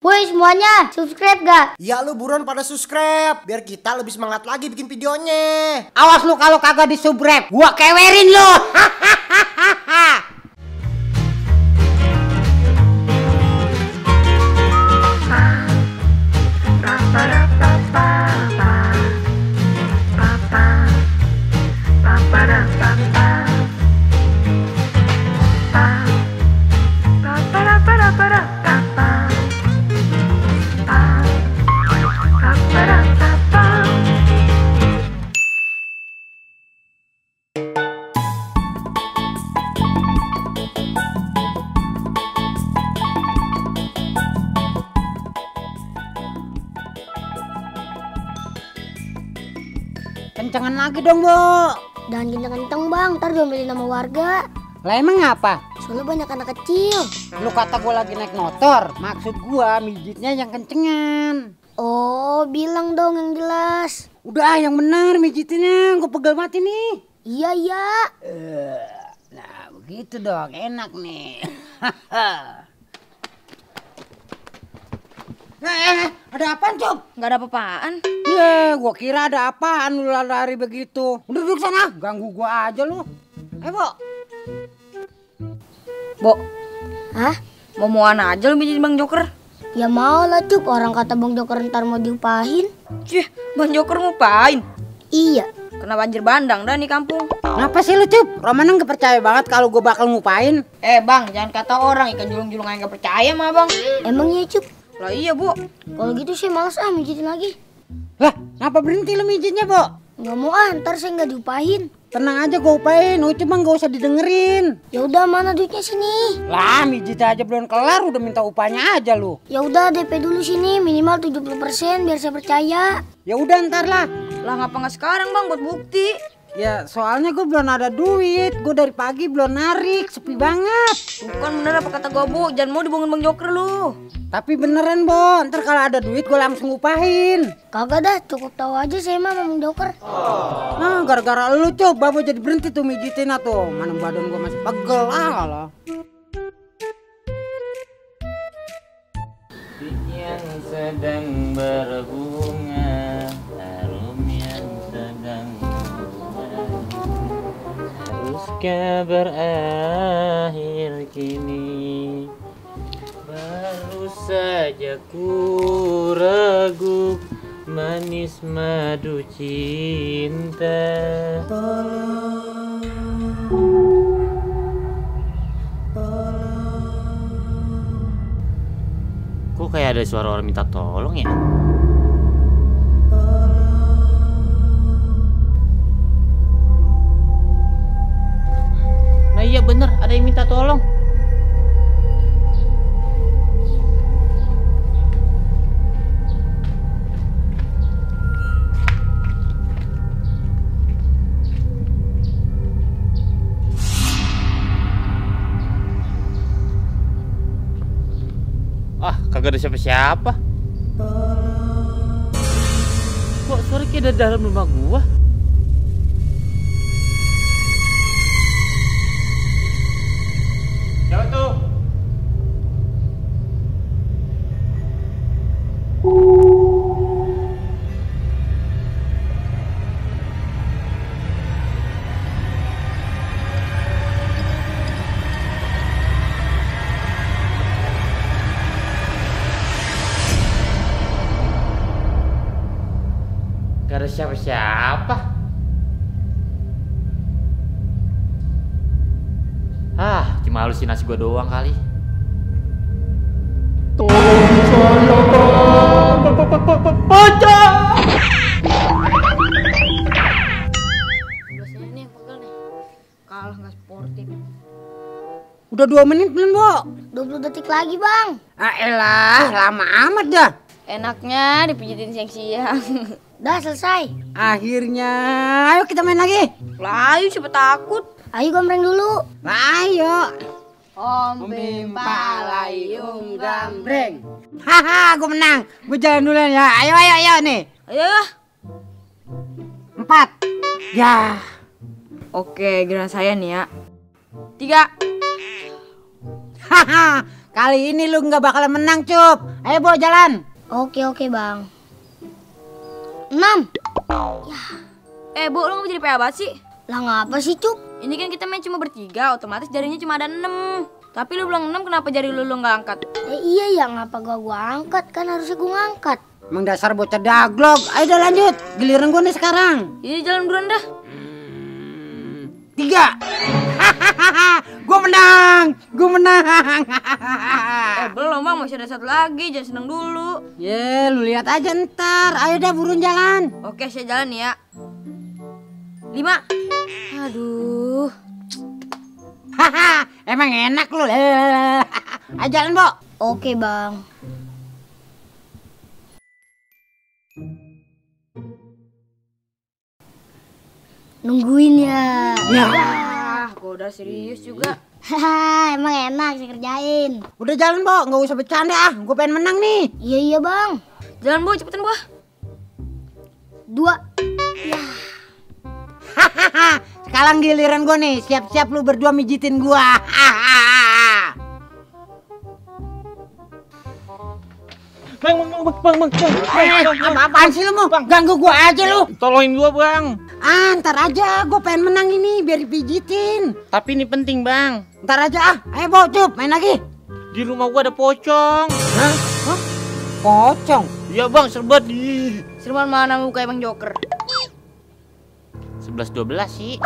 Woi semuanya, subscribe gak? Ya lu buruan pada subscribe biar kita lebih semangat lagi bikin videonya. Awas lu kalau kagak di-subscribe, gua kewerin lu. Kencengan lagi dong, Bu. Jangan kenceng-kenceng bang, ntar diomelin sama warga. Lah emang apa? Soalnya banyak anak kecil. Lu kata gua lagi naik motor, maksud gua mijitnya yang kencengan. Oh, bilang dong yang jelas. Udah yang benar mijitinnya, gua pegel mati nih. Iya, iya. Nah begitu dong, enak nih. Ada apaan, Cuk? Nggak ada apa-apaan. Ya, gua kira ada apaan lu lari begitu. Udah duduk sana, ganggu gua aja lu. Bo. Bo, Hah? mau-moan aja lu mijit Bang Joker. Ya mau lah Cup, orang kata Bang Joker ntar mau diupahin. Cih, Bang Joker ngupain. Iya. Kena banjir bandang dah nih kampung. Kenapa sih lu, Cup? Romana gak percaya banget kalau gua bakal ngupain. Bang, jangan kata orang ikan julung-julung aja nggak percaya mah Bang. Emang iya Cup? Lah iya, Bu. Kalau gitu sih males mijitin lagi. Lah, kenapa berhenti lu mijitnya, Bo? Nggak mau ntar saya nggak diupahin. Tenang aja gua upain, cuma gak usah didengerin. Ya udah, mana duitnya sini? Lah, mijit aja belum kelar udah minta upahnya aja lu. Ya udah DP dulu sini minimal 70% biar saya percaya. Ya udah ntar lah. Lah ngapa nggak sekarang Bang buat bukti? Ya soalnya gue belum ada duit, gue dari pagi belum narik, sepi banget. Bukan bener apa kata gua, Bu, jangan mau dibohongin Bang Joker lu. Tapi beneran, Bo, ntar kalau ada duit gue langsung upahin. Kagak dah, cukup tahu aja saya mah Bang Joker. Nah, gara-gara lu coba gue jadi berhenti tuh mijitin tuh. Mana badan gue masih pegel lah. Yang sedang berbunga, harum yang sedang berbunga, haruskah berakhir kini? Baru saja ku ragu manis madu cinta. Kok kayak ada suara orang minta tolong ya? Nah iya bener, ada yang minta tolong. Kagak ada siapa-siapa. Kok suara kayak ada dalam rumah gua? Siapa tuh? Gak ada siapa-siapa. Cuma halusinasi gua doang kali. Tolong saya, pocong! Biasanya nih yang pegel nih. Kalah nggak sportif. Udah 2 menit belum, Bo? 20 detik lagi Bang. Elah, lama amat dah. Enaknya dipijitin siang-siang. Dah selesai. Akhirnya, ayo kita main lagi. Lah ayo siapa takut. Ayo gombreng dulu. Ayo. Om Bimpa layung gambreng. Haha, gue menang. Gue jalan duluan ya. Ayo nih. Ayo. 4. Ya. Oke, giliran saya nih ya. 3. Haha, Kali ini lu nggak bakalan menang, Cup. Ayo, Bo, jalan. Oke, Bang. 6. Bu, lu ngapa jadi PA banget sih? Lah ngapa sih, Cup? Ini kan kita main cuma bertiga, otomatis jarinya cuma ada 6. Tapi lu bilang 6, kenapa jari lu nggak angkat? Iya ya, ngapa gua angkat? Kan harusnya gua ngangkat. Emang dasar bocah daglok. Ayo dah lanjut. Giliran gue nih sekarang. Ini jalan duluan dah. 3. Gue menang. Belum bang, masih ada satu lagi, jangan seneng dulu. Ye, lu lihat aja ntar. Ayo dah burun jalan. Oke, saya jalan ya. 5. Aduh. Emang enak lu. Ayo jalan, Bo. Oke, Bang. Nungguin ya. Gua udah serius juga. Haha, emang enak sih kerjain. Udah jalan, Bo. Nggak usah bercanda ah. Gue pengen menang nih. Iya, Bang. Jalan Bu, cepetan Bu. 2. Sekarang giliran gue nih. Siap-siap lu berdua mijitin gua. Bang. Apaan sih lu mau? Ganggu gua aja lu. Tolongin gua, Bang. Ntar aja. Gue pengen menang ini biar dipijitin. Tapi ini penting, Bang. Ntar aja ah. Ayo, Bo, Cup. Main lagi. Di rumah gua ada pocong. Hah? Pocong? Iya, Bang, serbat. Ih. Serban mana muka emang Joker? 11-12 sih.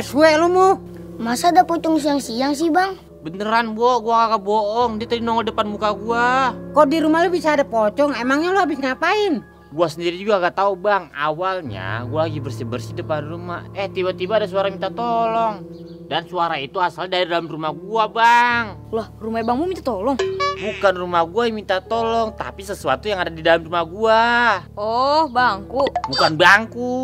Suwe lu mu. Masa ada pocong siang-siang sih, Bang? Beneran, Bo, gua kagak bohong. Dia tadi nongol depan muka gua. Kok di rumah lu bisa ada pocong? Emangnya lu habis ngapain? Gua sendiri juga gak tahu, Bang. Awalnya gua lagi bersih-bersih depan rumah. Tiba-tiba ada suara minta tolong. Dan suara itu asal dari dalam rumah gua, Bang. Lah, rumah bangmu minta tolong. Bukan rumah gua yang minta tolong, tapi sesuatu yang ada di dalam rumah gua. Oh, bangku. Bukan bangku.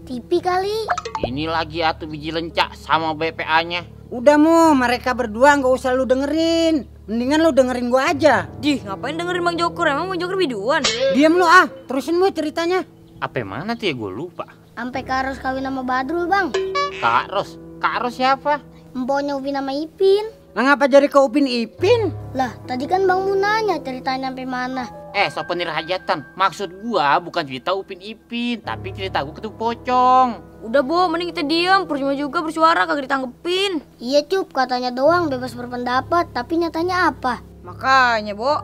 TV kali. Ini lagi atuh biji lencak sama BPA-nya. Udah mu, mereka berdua nggak usah lu dengerin. Mendingan lu dengerin gua aja. Dih, ngapain dengerin Bang Joker? Emang Bang Joker biduan? Diam lu ah, terusin mu ceritanya. Apa mana tuh ya, gue lupa. Sampai Kak Ros kawin sama Badrul, Bang. Kak Ros siapa? Empoknya Upin sama Ipin. Lah ngapa jadi ke Upin Ipin? Lah, tadi kan Bang Mu nanya ceritanya sampai mana. Souvenir hajatan. Maksud gua bukan cerita Upin Ipin, tapi cerita gua ketemu pocong. Udah Bo, mending kita diam. Percuma juga bersuara kagak ditanggepin. Iya, Cup, katanya doang bebas berpendapat, tapi nyatanya apa? Makanya Bo.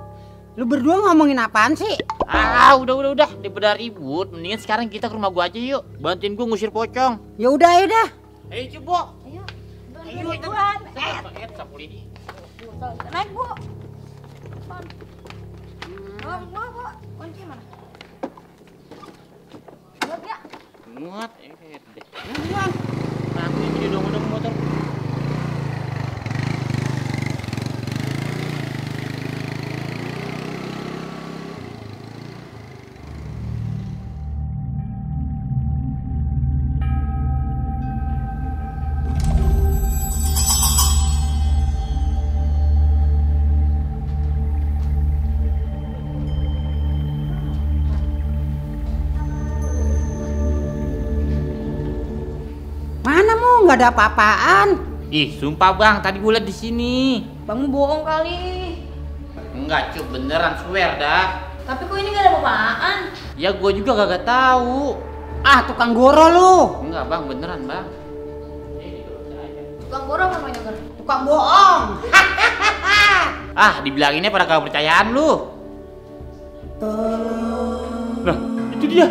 Lu berdua ngomongin apaan sih? Udah. Daripada ribut, mendingan sekarang kita ke rumah gua aja yuk. Bantuin gua ngusir pocong. Ya udah, ayo dah. Ayo coba. Ayo Tuhan. Sapu lidi. Naik Bu. Bawa. Kunci mana? Muat ya? Muat. Nanti jadi dong motor. Nggak ada apa-apaan. Ih, sumpah Bang, tadi gue liat di sini. Bangmu bohong kali. Enggak, Cuk, beneran swear dah. Tapi kok ini gak ada apa-apaan? Ya gue juga kagak tahu. Ah, tukang goro lu. Enggak, Bang, beneran, Bang. Tukang borong apa Bang Joker? Tukang bohong. Dibilanginnya pada kagak percayaan lu. Nah, itu dia.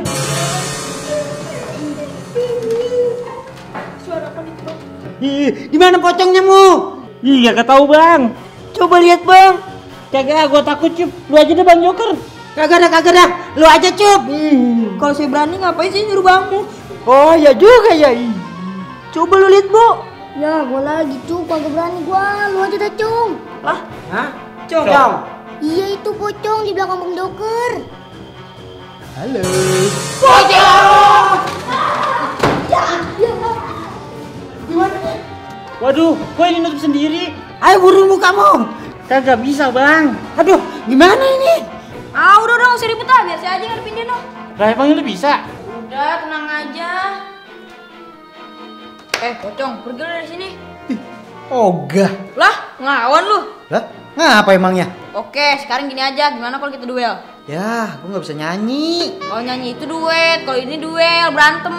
Di mana pocongnya mu? Iya, gak tahu Bang. Coba lihat Bang. Kagak, gue takut Cup. Lu aja deh Bang Joker. Kagak dah. Lu aja Cup. Kalau saya berani ngapain sih nyuruh Bangmu? Oh ya juga ya. Coba lu lihat Bu. Ya, gua lagi, Cup, kagak berani gua. Lu aja dah, Cung. Hah? Cong. Iya, itu pocong di belakang Bang Joker. Halo. Pocong! Waduh, kok ini nutup sendiri? Ayo burung mukamu. Kagak bisa Bang. Aduh, gimana ini? Udah nggak usah ribut biar saya aja ngadepin dia noh. Lah emangnya lu bisa? Udah, tenang aja. Pocong, pergi dari sini. Ogah. Lah, ngelawan lu. Lah, ngapa emangnya? Oke, sekarang gini aja. Gimana kalau kita duel? Ya, gue nggak bisa nyanyi. Kalau nyanyi itu duet, kalau ini duel, berantem.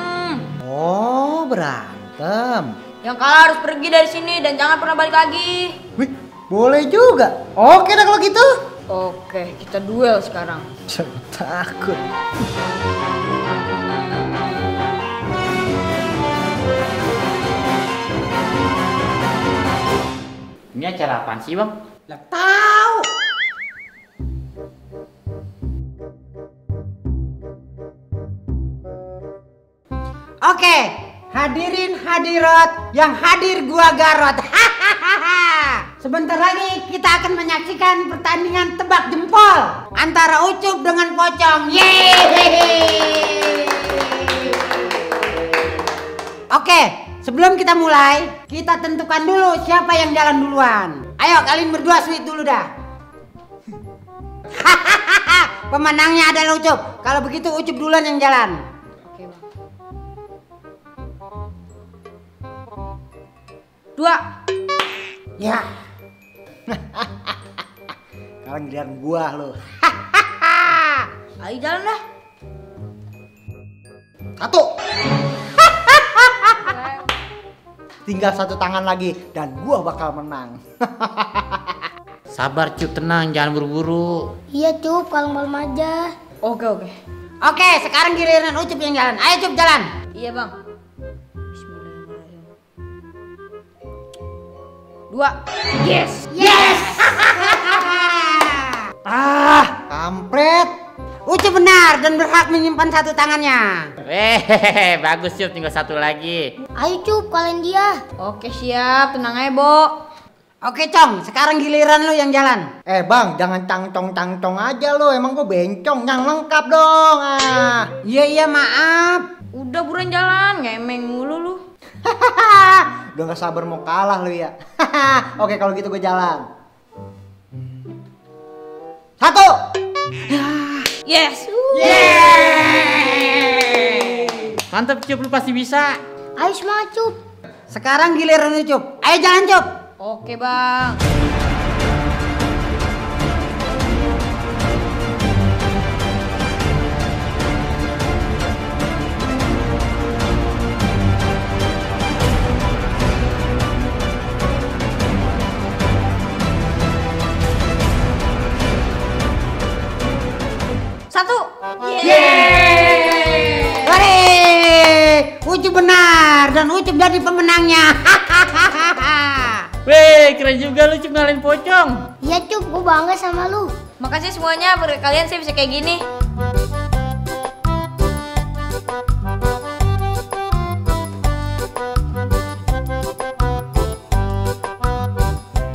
Oh, berantem. Yang kalah harus pergi dari sini dan jangan pernah balik lagi. Wih, boleh juga. Oke dah kalau gitu. Oke, kita duel sekarang. Jangan takut. Ini acara apaan sih, Bang? Lah tahu. Oke, hadirin hadirat yang hadir gua Garot. Sebentar lagi kita akan menyaksikan pertandingan tebak jempol antara Ucup dengan Pocong. Yeay! Oke, sebelum kita mulai, kita tentukan dulu siapa yang jalan duluan. Ayo kalian berdua sweet dulu dah. Pemenangnya adalah Ucup. Kalau begitu Ucup duluan yang jalan. Oke, Bang. 2. Ya. Sekarang giliran gua lo. Ayo jalan dah. 1. Tinggal 1 tangan lagi dan gua bakal menang. Sabar, Cup, tenang, jangan buru-buru. Iya Cup, kalem-kalem aja. Oke. Oke, sekarang giliran Ucup yang jalan. Ayo Cup jalan. Iya, Bang. Bismillahirrahmanirrahim. 2. Yes. Yes. Kampret. Ucup benar dan berhak menyimpan 1 tangannya. Bagus, Cup, tinggal 1 lagi. Ayo Cup, kalian dia. Oke, siap. Tenang aja, Bo. Oke, Cong, sekarang giliran lu yang jalan. Bang, jangan tangtong aja lo. Emang gua bencong, yang lengkap dong. Iya, maaf. Udah buruan jalan, ngemeng mulu lu. Udah gak sabar mau kalah lo ya. Oke, kalau gitu gue jalan. 1. Yes. Mantap, Cup, lu pasti bisa. Ayo semangat Cup. Sekarang giliran Ucup. Ayo jalan, Cup. Oke, Bang. Satu. Hore! Ucup benar dan Ucup jadi pemenangnya. Weh, keren juga lu, Cup, ngalahin Pocong. Iya Cup, gue bangga sama lu. Makasih semuanya, berkat kalian saya bisa kayak gini.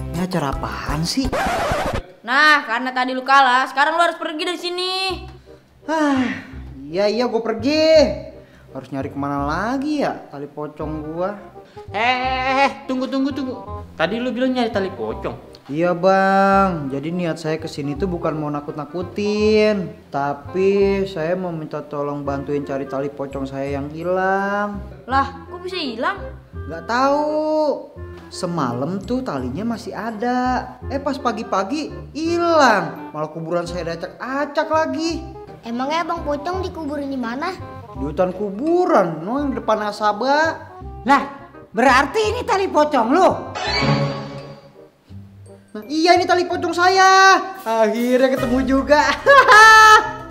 Ini acara apaan sih? Nah, karena tadi lu kalah, sekarang lu harus pergi dari sini. Iya gue pergi. Harus nyari kemana lagi ya tali pocong gua? Tunggu. Tadi lu bilang nyari tali pocong. Iya bang, jadi niat saya kesini tuh bukan mau nakut-nakutin, tapi saya mau minta tolong bantuin cari tali pocong saya yang hilang. Lah, kok bisa hilang? Gak tahu. Semalam tuh talinya masih ada. Pas pagi-pagi hilang. Malah kuburan saya acak-acak lagi. Emangnya Bang Pocong dikuburin di mana? Di hutan kuburan, yang depan Asaba. Lah, berarti ini tali pocong lu. Nah, iya ini tali pocong saya. Akhirnya ketemu juga.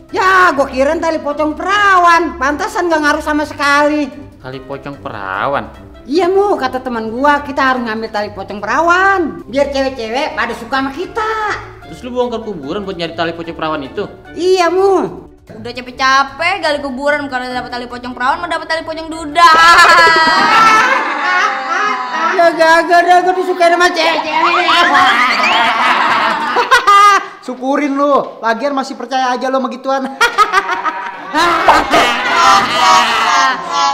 Ya, gua kira tali pocong perawan. Pantasan gak ngaruh sama sekali. Tali pocong perawan. Iya Mu, kata teman gua kita harus ngambil tali pocong perawan biar cewek-cewek pada suka sama kita. Terus lu bongkar kuburan buat nyari tali pocong perawan itu? Iya Mu. Udah capek-capek gali kuburan bukan dapat tali pocong perawan, mau dapat tali pocong duda. Ya gara-gara gua disukai sama cewek-cewek. Syukurin lu, lagian masih percaya aja lo sama gituan.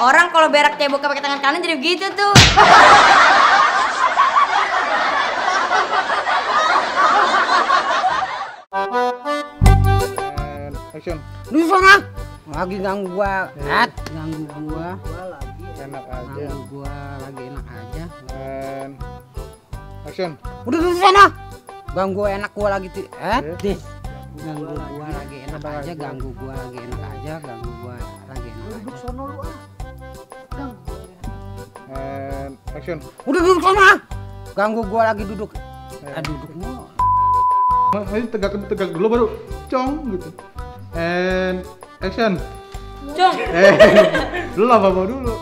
Orang kalau berak cebok pakai tangan kanan jadi begitu tuh. Action. Lu sana lagi ganggu gua. Ganggu gua. Enak aja. Ganggu gua lagi enak aja. Dan Action. Udah duduk sana. Ganggu enak gua lagi tuh. Deh. Ganggu gua lagi enak aja, ganggu gua lagi enak aja, ganggu gua lagi enak aja. And action. Udah duduk sana. Ganggu gua lagi duduk. Duduk mulu. Ayo tegak dulu baru cong gitu. And action. Cong. Lu apa dulu?